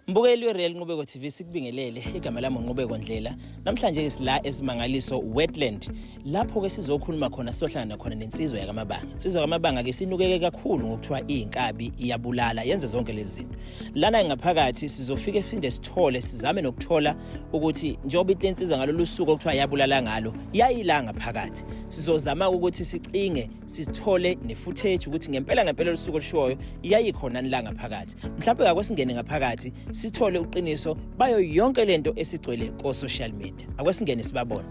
Mbukeli weReal Nqubeko TV, sikubingelele. Igama lami uNqubeko Ndlela. Namhlanje ke sila eSimangaliso Wetland, lapho ke sizokhuluma khona, sizohlangana khona nensizwa yakaMabanga. Insizwa yakaMabanga ke sinukeke kakhulu ngokuthiwa iyinkabi, iyabulala, yenze zonke lezi zinto. Lana ngaphakathi sizofike sifinde, sithole, sizame nokuthola ukuthi njengoba insizwa ngalolu suku okuthiwa yabulala ngalo yayila ngaphakathi. Sizozama ukuthi sicinge, sithole ne-footage ukuthi ngempela ngempela lusuku olushoyo yayikhona la ngaphakathi. Mhlawumbe ake singene ngaphakathi, sithole uqiniso bayo yonke lento esigcwele ko social media. Ake singene sibabone.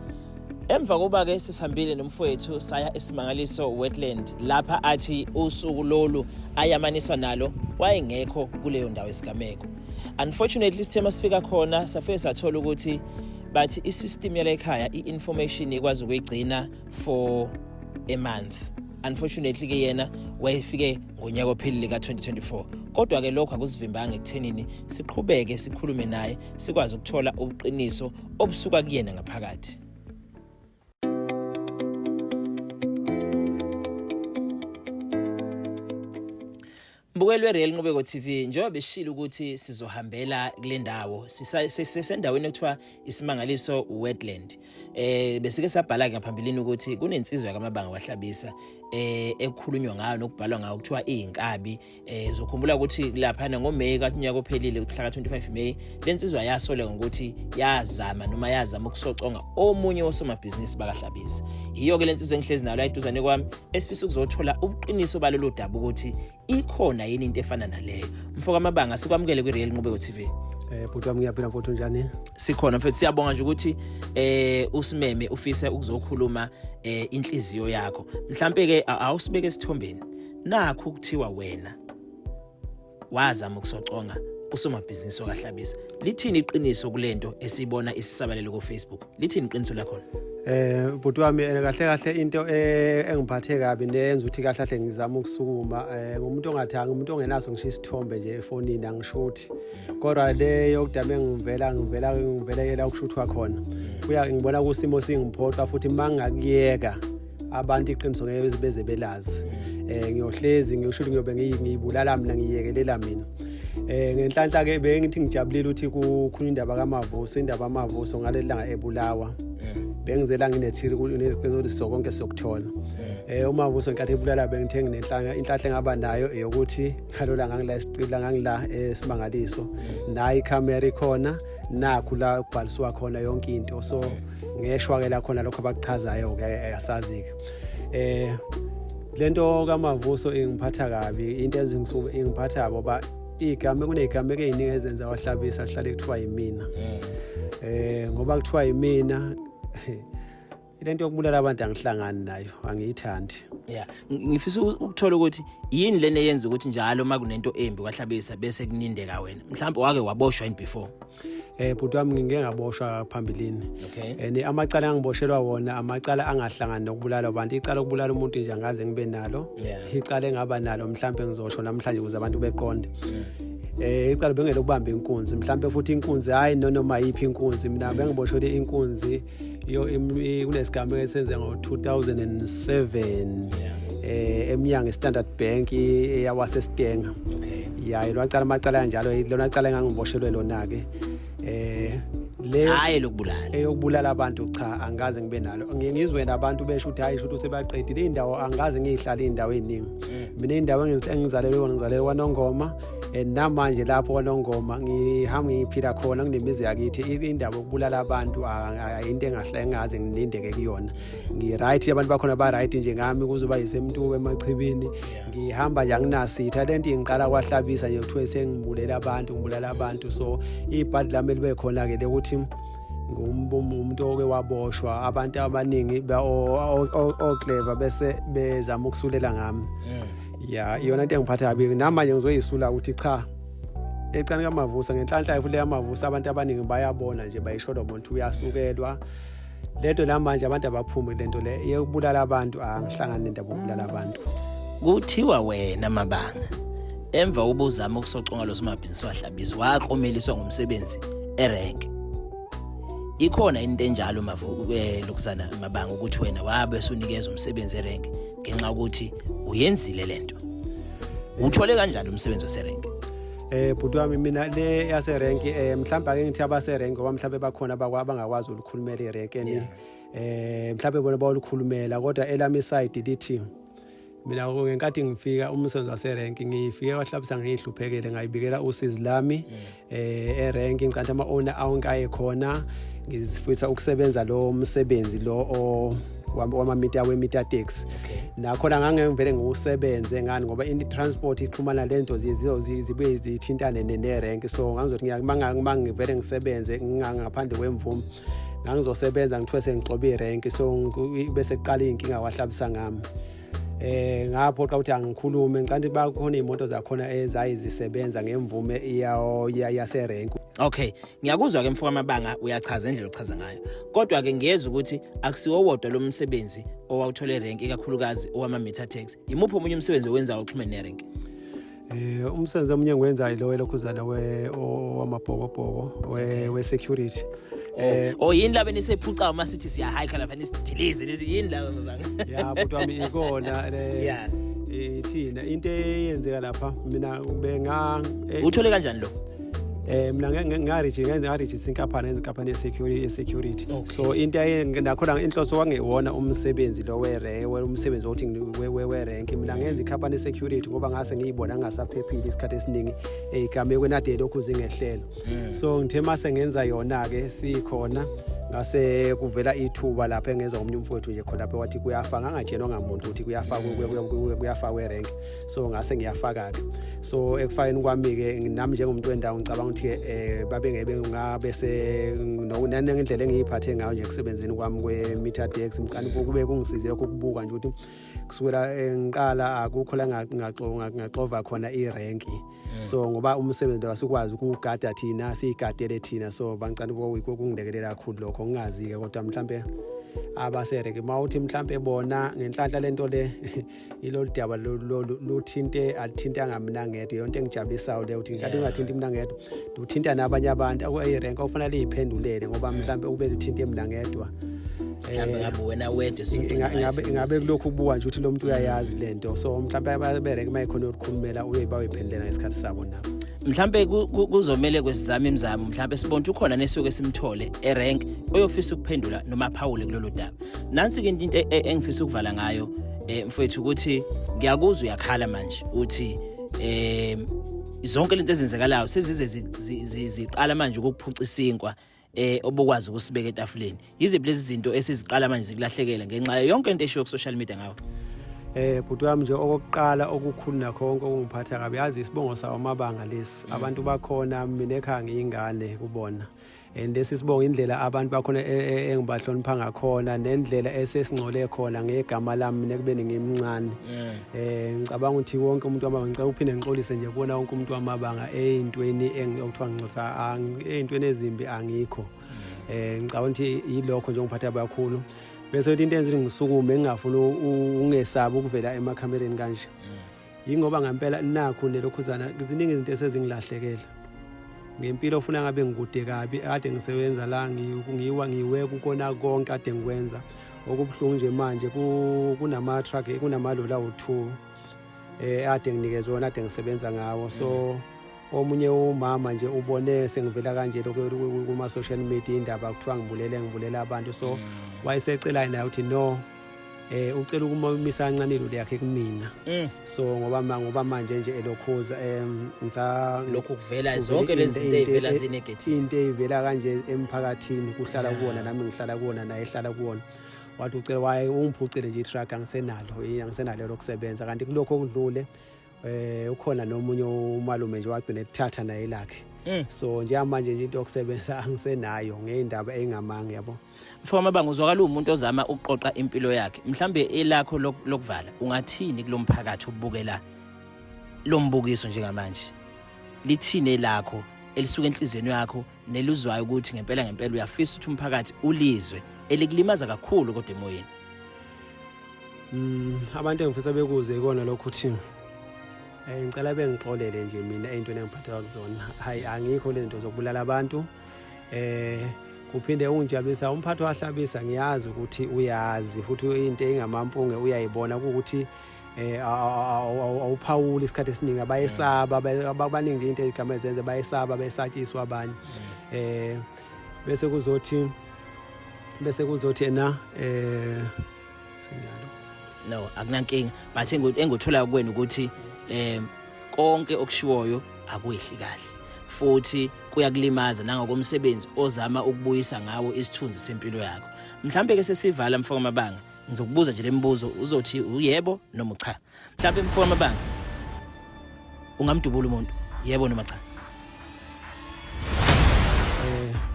Emva kokuba ke sisihambile nomfowethu saya eSimangaliso Wetland, lapha athi usuku lolu ayamaniswa nalo wayengekho kuleyo ndawo esigameko. Unfortunately, sithe masifika khona safike sathola ukuthi bathi i-system yala ekhaya i-information ikwazi ukuyigcina for a month. Unfortunately ke yena wayefike ngonyaka ophelile ka-2024, kodwa ke lokho akusivimbanga ekuthenini siqhubeke sikhulume naye, sikwazi ukuthola ubuqiniso obusuka kuyena ngaphakathi. Mbukeli weReal Nqubeko TV, njengoba besishilo ukuthi sizohambela kule ndawo, sisendaweni ekuthiwa iSimangaliso Wetland. Besike sabhala ngaphambilini ukuthi kunensizwa yakaMabanga kwaHlabisa ekukhulunywa ngayo nokubhalwa ngayo kuthiwa iyinkabi. Uzokhumbula ukuthi lapha ngoMay kanyaka ophelile, mhla ka25 May, lensizwa yasoleka ngokuthi yazama noma yazama ukusoconga omunye wosomabhizinisi bakaHlabisa. Yiyo ke lensizwa engihlezi nayo la eduzane kwami, esifisa ukuzothola ubuqiniso balolu daba, ukuthi ikhona yini into efana naleyo. Mfoka Mabanga, sikwamukele kwi-Real Nqubeko TV. Bhuti wami, ngiyaphila mfowethu, njani? Sikhona mfethu, siyabonga nje ukuthi usimeme, ufise ukuzokhuluma inhliziyo yakho. Mhlambe ke awusibeke esithombeni, nakho kuthiwa wena wazama ukusoconga usomabhizinisi wakaHlabisa. Lithini iqiniso kulento esibona isisabalele ku Facebook? Lithini iqiniso lakhona? Bhuti wami, kahle kahle into engiphathe kabi neyenza ukuthi kahle kahle ngizama ukusukuma, ngumuntu ongathanga, umuntu ongenaso ngisho isithombe nje efonini, angishuthi. Kodwa le yokudame ngivela ukushuthwa khona, kuya ngibona kusimo singiphoqa, futhi mangakuyeka abantu iqiniso ngeke beze belazi. Ngiyohlezi ngiyosho ukuthi ngiyobe ngiyibulala mina, ngiyekelela mina. Ngenhlanhla ke bengithi ngijabulile ukuthi kukhulunywa indaba kaMavuso, indaba kaMavuso ngaleli langa ebulawa. Bengizela nginethili ukuthi sokonke siyokuthola. UMavuso ngenkathi ebulala bengithe nginenhlanga, inhlahla engaba nayo eyokuthi ngalola ngangila esiqila, ngangila eSimangaliso, nayi ikhamera ikhona, nakhu la kubhaliswa khona yonke into. So ngeshwa ke la khona lokho abakuchazayo ke asazi ke. Lento kaMavuso ingiphatha kabi, into ezingisuke ingiphatha yabo ba igama, kunezigameko eziningi ezenza waHlabisa kuhlale kuthiwa yimina. Ngoba kuthiwa yimina, lento yokubulala abantu angihlangani nayo, angiyithandi. Yeah, ngifisa ukuthola ukuthi yini lena eyenza ukuthi njalo uma kunento embi kwaHlabisa bese kunindeka wena. Mhlawumbe wake waboshwa yini before? Bhuti wami, ngike ngaboshwa phambilini. And amacala angiboshelwa wona amacala angahlangani nokubulala abantu. Icala okubulala umuntu nje angaze ngibe nalo. Icala engaba nalo, mhlambe ngizosho namhlanje ukuze abantu beqonde. Icala bengele ukubamba inkunzi, mhlambe futhi inkunzi hayi noma yiphi inkunzi. Mina bengiboshelwe inkunzi yo kunesigameko esenze ngo-2007 eminyango Standard Bank eyawasesitenga. Ya, ilwacala amacala kanjalo, lona cala engangiboshelwe lona ke le. Hayi, lokubulala. Eyokubulala abantu cha, angikaze ngibe nalo. Ngiye ngizwe nabantu besho ukuthi hayi, shuthi sebaqedile indawo. Angikaze ngiyihlale indawo eziningi mina. Indawo engizalelwe kona, ngizalelwe kwaNongoma, and namanje lapho kwaNongoma ngihamba ngiphila khona, kunemizi yakithi. Indaba yokubulala abantu into engahle engaze ngilindeke kuyona. Ngi-right, abantu bakhona ba-right nje ngami, kuzoba yisemntuko emachibini. Ngihamba nje, anginasitha. Lento ingiqala kwaHlabisa nje, kuthiwe sengibulela abantu, ngibulala abantu. So ibhadi lami elibe khona-ke lekuthi ngumuntu oke waboshwa, abantu abaningi oclever bese bezama ukusulela ngami. Ya, iyona into engiphatha kabi namanje, ngizoyisula ukuthi cha, ecani kaMavuso, ngenhlanhla futhi kaMavuso, abantu abaningi bayabona nje, bayisholo bona ukuthi uyasukelwa lento. Namanje abantu abaphumi lento le yokubulala abantu, angihlangani nendaba yokubulala abantu. Kuthiwa wena Mabanga, emva kokuzama ukusoconga lo somabhizinisi waHlabisa, waklomeliswa ngomsebenzi erenke. Ikhona into enjalo, mavu lokuzana Mabanga, ukuthi wena wabe sunikezwa umsebenzi erenke ngenxa yokuthi uyenzile lento? Uthole kanjani umsebenzi waserenke? Bhuti wami, mina le yase rank, mhlawumbe ake ngithi abase rank, ngoba mhlawumbe bakhona abangakwazi ukukhulumela irank eni, mhlawumbe bona bawulikhulumela, kodwa elami side lithi mina ngenkathi ngifika umsebenzi waserenki, ngifike kwaHlabisa, ngiyihluphekele, ngayibikela usizi lami erenki. Ngicantha ama-owner awonke ayekhona, ngifisa ukusebenza lo msebenzi lo wama-meter, we-meter taxi. Nakhona ngangengivele ngiwusebenze ngani, ngoba i-transport ixhumana lento zibuye zithintane nerenki, so ngangizothi mangivele ngisebenze ngaphandle kwemvume, ngangizosebenza ngithiwe sengixobe irenki, so bese kuqala iy'nkinga kwaHlabisa ngami. Ngaphoqa ukuthi angikhulume, ngicanti bakhona iy'moto zakhona ezayizisebenza ngemvume yaserenki. Okay, ngiyakuzwa ke mfoka Mabanga, uyachaza indlela ochaza ngayo. Kodwa ke ngiyezwa ukuthi akusiwo wodwa lo msebenzi owawuthola erenki, ikakhulukazi owama meter taxi. Imuphi omunye umsebenzi owenzayo uxhumene nerenki? Umsebenzi omunye engiwenzayo lo welokhuzana we owamabhokobhoko we security. Oh, yini laba enisephuca uma sithi siya hike lapha nisidilize lezi, yini laba Mabanga? Ya bhuti wami, ikona le. Thina into eyenzeka lapha, mina benga Uthole kanjani lo? Mina ngaregister, ngaregister inkampani, yenza inkampani ye security. So into nakhona inhloso kwangewona umsebenzi lo umsebenzi wokuthi we-rank. Mina ngenza ikhampani ye-security ngoba ngase ngiyibona ngingasaphephile isikhathi esiningi ey'gamekweni ade lokhu zingehlelo. So ngithe mase ngenza yona-ke sikhona, ngase kuvela ithuba lapho engezwa omunye umfowethu nje khona lapho wathi kuyafa, ngangatshelwa ngamuntu ukuthi kuyafakwa erenk, so ngase ngiyafaka-ke. So ekufakeni kwami-ke nami njengomuntu wendawo, ngicabanga ukuthi-ke babe ngebe ngabe se nangendlela engiyiphathe ngayo nje ekusebenzeni kwami kwe-meter taxi, mqani kube kungisize lokho ukubuka nje ukuthi kusukela ngiqala akukho la ngaxova khona irenki. So ngoba umsebenzi lo asikwazi ukuwugada thina, siyigadele thina, so bangicela kungilekelela kakhulu lokho. Ngingazi-ke kodwa mhlampe abaserenki uma uthi mhlampe bona ngenhlanhla lento le ilolu daba luthinte, alithintanga mina ngedwa. Yonto engijabulisayo le ukuthi ngenkathi ungathinti mina ngedwa, luthinta nabanye abantu irenki okufanele liyiphendulele, ngoba mhlampe ukube luthinte mina ngedwa, Mhlawumbe ngabe wena wedwa. Ingabe kulokhu kubuka nje ukuthi lo muntu uyayazi lento, so mhlawumbe aberenki uma ekhona ukukhulumela uye bayoyiphendulela ngesikhathi sabo nabo. Mhlambe kuzomele kwesizama imizamo, mhlambe sibone ukuthi ukhona nesuke simthole erank oyofisa ukuphendula noma aphawule kulolu daba. Nansi ke into engifisa ukuvala ngayo, mfowethu, ukuthi ngiyakuzwa uyakhala manje, uthi zonke lento ezenzekalayo sezize ziqala manje ukuphuca isinkwa obukwazi ukusibeka etafuleni. Yiziphi lezi zinto esiziqala manje zikulahlekela ngenxa yayo yonke into eshiwo ku social media ngawo? Bhuti wami, nje okokuqala okukhulu nakho konke okungiphatha kabi, yazi isibongo sawo Mabanga lesi, abantu bakhona, mina ekhaya ngiyingane kubona, and lesi sibongo, indlela abantu bakhona engibahlonipha ngakhona nendlela esesingcole khona ngegama lami mina ekubeni ngimncane, ngicabanga ukuthi wonke umuntu wamabanga, ngicela uphinde ngixolise nje kubona wonke umuntu wamabanga ey'ntweni okuthiwa ngingcolisa, ey'ntweni ezimbi angikho. Ngicabanga ukuthi yilokho nje ongiphatha kakhulu. Bese into enza ukuthi ngisukume, ngingafuni ungesabi ukuvela emakhamereni kanje, yingoba ngempela nakhu nelokhuzana ziningi izinto esezingilahlekela ngempilo. Ofuna ngabe ngikude kabi, kade ngisebenza la, ngiwa ngiwe kukona konke kade ngikwenza. Okubuhlungu nje manje kunama-truck, kunamaloli awu-2 ade nginikezwe wona, ade ngisebenza ngawo. So omunye umama nje ubone sengivela kanje lokho kuma-social media, indaba kuthiwa ngibulele, ngibulela abantu, so wayesecela naye ukuthi no, ucela ukumisa kancane iloli yakhe kumina. So ngoba manje nje elokhuza ngisa Lokhu kuvela zonke lezi zinto ey'vela zi-negative. Into eyivela kanje emphakathini kuhlala kuwona, nami ngihlala kuwona, naye ehlala kuwona. Wathi ucela, waye ungiphucile nje i-truck, angisenalo, angisenalo lokusebenza. Kanti kulokho okudlule ukhona nomunye umalume nje wagcina ethatha naye lakhe. So njengamanje nje into yokusebenza angisenayo ngeyindaba engamanga, yabo. Mfowethu Mabanga, uzwakala uwumuntu ozama ukuqoqa impilo yakhe. Mhlambe elakho lokuvala, ungathini kulo mphakathi obukela lo mbukiso njengamanje? Lithini elakho elisuka enhliziyweni yakho neluzwayo ukuthi ngempela ngempela uyafisa ukuthi umphakathi ulizwe elikulimaza kakhulu kodwa emoyeni? Abantu engifisa bekuzwe ikona lokho ukuthi ngicela bengixolele nje mina ey'ntweni engiphatheka kuzona. Hayi, angikho lezi zinto zokubulala abantu. Kuphinde ungijabulisa umphathi waHlabisa, ngiyazi ukuthi uyazi futhi into engamampunge uyayibona ukuthi Awuphawuli isikhathi esiningi, abayesaba abaningi nje into ezigama ezenze bayesaba, besatshiswa abanye. Bese kuzothi ena sengiyalo. No, akunankinga, but enguthola kuwena ukuthi konke okushiwoyo akwehli kahle futhi kuyakulimaza nangokomsebenzi ozama ukubuyisa ngawo isithunzi sempilo yakho. Mhlambe ke sesivala, mfoka Mabanga, ngizokubuza nje lemibuzo, uzothi uyebo noma cha. Mhlambe, mfoka Mabanga, ungamdubula umuntu, yebo noma cha?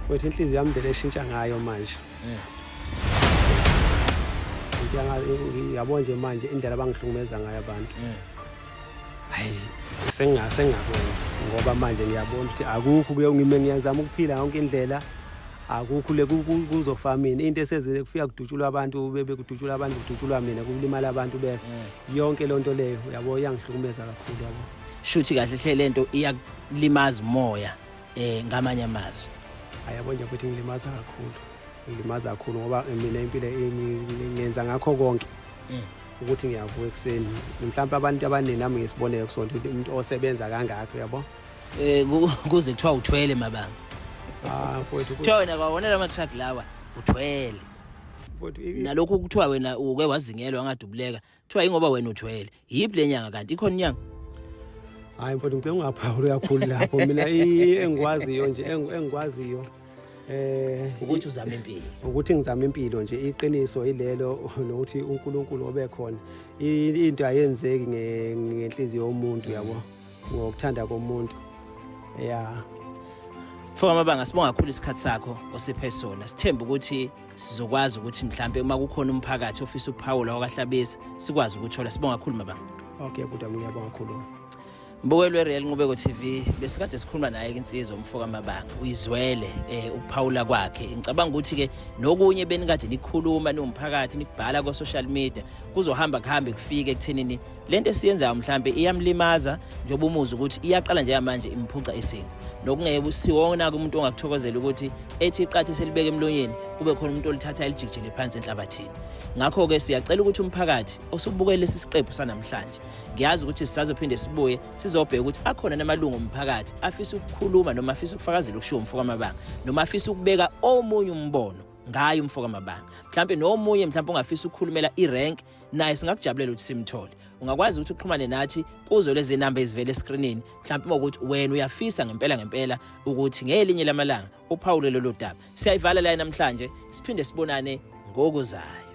Futhi inhliziyo yami indlela eshintsha ngayo manje. Yabo nje manje indlela abangihlukumeza ngayo abantu. Hayi, sengingakwenza ngoba manje ngiyabona ukuthi akukho kuye ngime ngiyazama ukuphila yonke indlela, akukho le kuzofa mina. Into esezile kufika kudutshulwa abantu, bebe kudutshulwa abantu, kudutshulwa mina, kulimala abantu befa. Yonke loo nto leyo, uyabo, iyangihlukumeza kakhulu, yabo. Shuthi kahle hle lento iyakulimaza umoya, ngamanye amazwi. Ayabo nje futhi ngilimaza kakhulu, ngilimaza kakhulu ngoba mina impilo ngenza ngakho konke ukuthi ngiyavuka ekuseni. Mhlawumbe abantu abaningi, nami ngisibonele kusonto ukuthi umuntu osebenza kangaka, uyabo. Kuze kuthiwa uthwele, Mabanga. Ah, mfowethu. Kuthiwa wena kwawona lama truck lawa uthwele. Mfowethu, Nalokhu kuthiwa wena uke wazingelwa wangadubuleka, kuthiwa ingoba wena uthwele. Yiphi le nyanga kanti? Ikhona inyanga? Hayi mfowethu, ngicela ungaphawuli kakhulu lapho. Mina engikwaziyo nje, engikwaziyo ukuthi uzame impilo. Ukuthi ngizama impilo nje, iqiniso ilelo, nokuthi uNkulunkulu obekhona. Into ayenzeki ngenhliziyo yomuntu, yabo, ngokuthanda komuntu, ya. Mfoka Mabanga, sibonga kakhulu isikhathi sakho osiphe sona. Sithemba ukuthi sizokwazi ukuthi mhlambe uma kukhona umphakathi ofisa ukuphawula wakaHlabisa sikwazi ukuthola. Sibonga kakhulu, Mabanga. Okay buda, ngiyabonga kakhulu. Mbukeli weReal Nqubeko TV, besikade sikhuluma naye insizwa umfoka Mabanga. Uyizwele ukuphawula kwakhe. Ngicabanga ukuthi ke nokunye benikade nikhuluma niwumphakathi, nikubhala ku social media, kuzohamba kuhambe kufike ekuthenini lento esiyenzayo mhlambe iyamlimaza, njengoba umuzi ukuthi iyaqala njengamanje imphuca isingo. Nokungeke siwona umuntu ongakuthokozela ukuthi ethi iqathe selibeke emlonyeni kube khona umuntu olithatha elijikijele phansi enhlabathini. Ngakho ke siyacela ukuthi umphakathi osubukele lesi siqephu sanamhlanje, ngiyazi ukuthi sisazophinde sibuye sizobheka ukuthi akhona namalungu omphakathi afisa ukukhuluma noma afisa ukufakazela okushiwo umfoka Mabanga, noma afisa ukubeka omunye umbono ngayo umfoka Mabanga, mhlampe nomunye mhlampe ongafisa ukukhulumela irank naye singakujabulela ukuthi simthole. Ungakwazi ukuthi uxhumane nathi kuzo lezi namba ezivele eskrinini, mhlampe uma ukuthi wena uyafisa ngempela ngempela ukuthi ngelinye lamalanga uphawule lolu daba. Siyayivala la namhlanje, siphinde sibonane ngokuzayo.